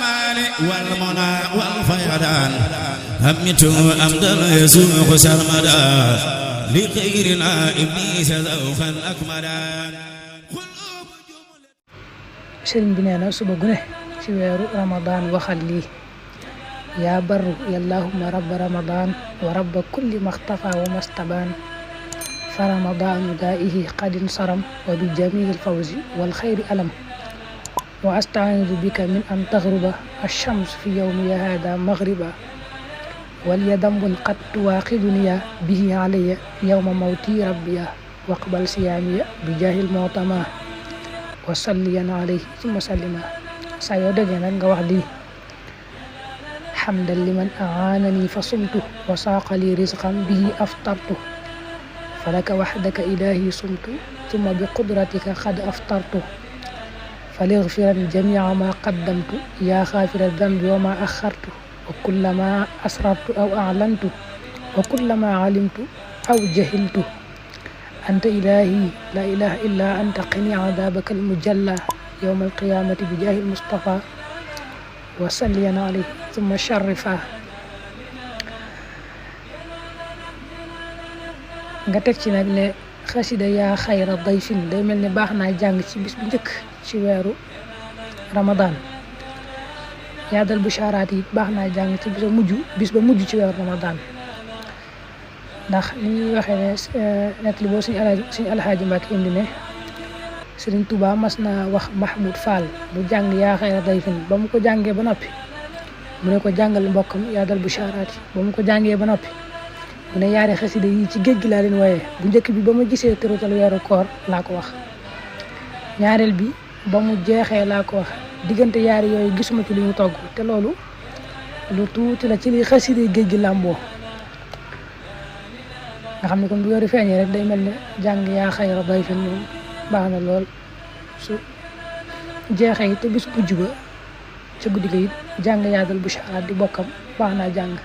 الكمال والمنى والفيضان همت أمدا يسوق سرمدا لغيرنا إبليس ذوقا أكملا. sëriñ bi nee na suba gu ne ci weeru Ramadan waxal lii yaa barru yallahumma rabba Ramadan wa rabba kulli maxtafa wa mastabaan fa Ramadanu daa'ihi qadin saram wa bi jamil fawzi wal xayri alam wa astaidu bika min an taxruba ash-shams fi yawmi hada maghriba wal yadambun qad tuwaqiduniya bihi alayya yawma mawti rabbiya waqbal siyamiya bi jahil mutama wa salliyan alayhi summa sallima. saa yoo déggee nag nga wax lii hamdan liman aanani fa sumtu wa saaqali rizqan bihi aftartu falaka wahdaka ilahi sumtu summa bi qudratika qad aftartu falighfiran jamia ma qaddamtu ya xaafira dambi wa ma axartu wa kullama asrartu aw a'lantu wa kullama alimtu aw jahiltu anta ilahi la ilaha illa anta qini adabaka almujalla yawma alqiyamati bi jahi almustafa wa salliyan alayhi thumma sharifa. nga teg ci nag ne xasida yaa xayra dayfin day mel ne baax naa jàng ci bis bu njëkk ci weeru Ramadan. yaadal busharaat yi baax naa jàng ci bis ba mujj ci weeru Ramadan ndax ni ñuy waxee ne net li boo suñu alxaaji Mbàkke indi ne Sëriñ Tuubaa mas na wax Mahmoud Fall mu jàng yaa xayra dayfin ba mu ko jàngee ba noppi mu ne ko jàngal mbokkam yaadal busharaat yi ba mu ko jàngee ba noppi mu ne yaari xasida yi ci géej gi laa leen wooyee bu njëkk bi ba ma gisee tëratal weeru koor laa ko wax ñaareel bi ba mu jeexee laa ko wax diggante yaari yooyu gisuma ci lu ñu togg te loolu lu tuuti la ci li xasida géej gi làmboo nga xam ne kon bu weeru feeñee rek day mel ne jàng yaa xayra dayfin moom baax na lool su jeexee te bis bu juba ca guddi ga it jàng yaadal busharaat di bokkam baax naa jàng